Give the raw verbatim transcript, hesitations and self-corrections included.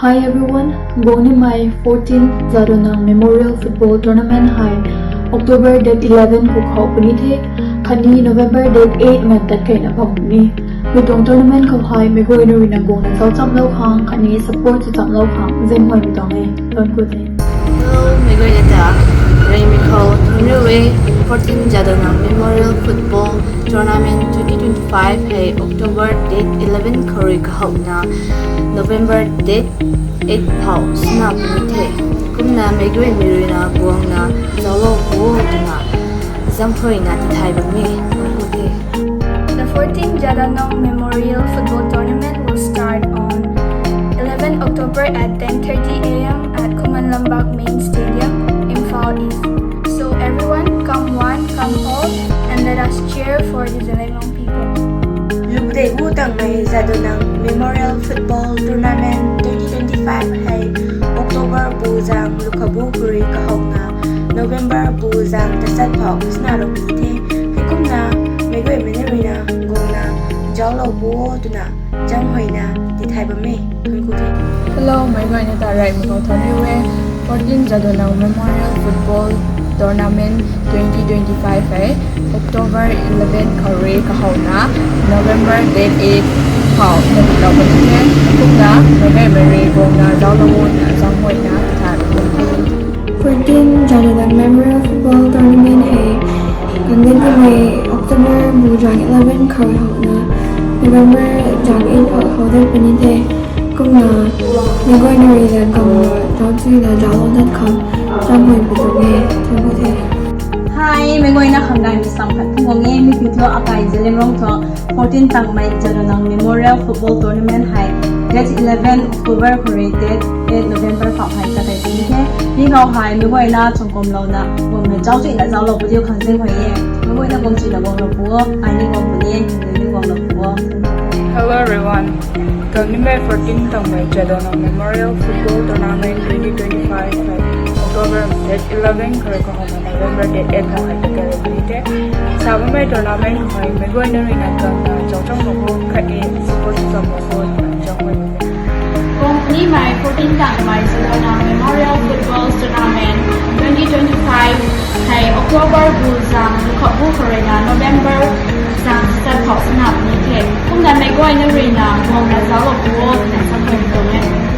Hi everyone, guang nimei fourteen Jadonang Memorial Football Tournament hei October date eleven khou khou puni the, khatni November date eight ngan tat keyna bam puni. Mi tuang tournament khou hei meic guayna ruina guangna zauc chamlou khang khatni support sw chamlou khang zaenghuaymei tuang e. Thuanc ku the. Hello, meic guayna ta, reymei khou thunc riu e. Fourteen Jadonang Memorial Football Tournament twenty twenty-five hei October date eleven khou rui kahouna November date eight phou swna puni the. Kumna meic guaymei ruina guangna zauclou pu o twna zaenghuayna tithay bam e. Thuanc ku the. The fourteen Jadonang Memorial Football Tournament will start on eleven October at ten thirty a m at Khuman Lambak Main Stadium, Imphal East. So everyone, come one, come all, and let us cheer for the Zeliangrong people. Lupdei gu tangmei Jadonang Memorial Football Tournament twenty twenty-five hei October bu zang lukhabu khou rui kahouna November bu zang tachat phou swna lou puni the. Heikumna meic guaymei ruina guangna zauclou pu o twna zaenghuayna tithay bam e. Thuanc ku the. Hello, meic guayna ta reymei khou thunc riu e. Fourteen Jadonang Memorial Football Tournament twenty twenty-five hei October eleven khou rui kahouna November date eight phou swna lou puni the. Kumna meic guaymei rui guangna zauclou pu o twna zaenghuayna tithay bam e. Fourteen Jadonang Memorial Football Tournament hei kandin nimei October bu zang eleven khou houna November zang eight khou hou dat puni the. Kumna meic guayna ruina guangna zauc chuina zauclou dat khang zaenghuaymei tuang e. Thuanc ku the. Hi, meic guayna khang gaymei sam khat phungc guang e. Mi kiu thu akai Zeliangrong thu fourteen tangmei Jadonang Memorial Football Tournament hei date eleven October khou rui date eight November phou hei tat key puni the. Mi khou hei meic guayna changkumlouna guangna zauc chuina zauclou pu diu khang zaenghuay e. Meic guayna guang chuina guanglou pu o, ai ni guang puni e, ni guanglou pu o. Hello everyone. Kandin nimei fourteen tangmei Jadonang Memorial Football Tournament twenty twenty-five hei October date eleven khou rui kahouna November date eight phou hei tat key puni the. Sa bammei tournament hei meic guayna ruina guangna zauc chamlou pu khatni support sw chamlou pu twna zaenghuay e. Guang nimei fourteen tangmei Jadonang Memorial Football Tournament twenty twenty-five hei October bu zang lukhabu khou ruina November zang tachat phou swna puni the. Kumna meic guayna ruina guangna zauclou pu o twna zaenghuaymei tuang e.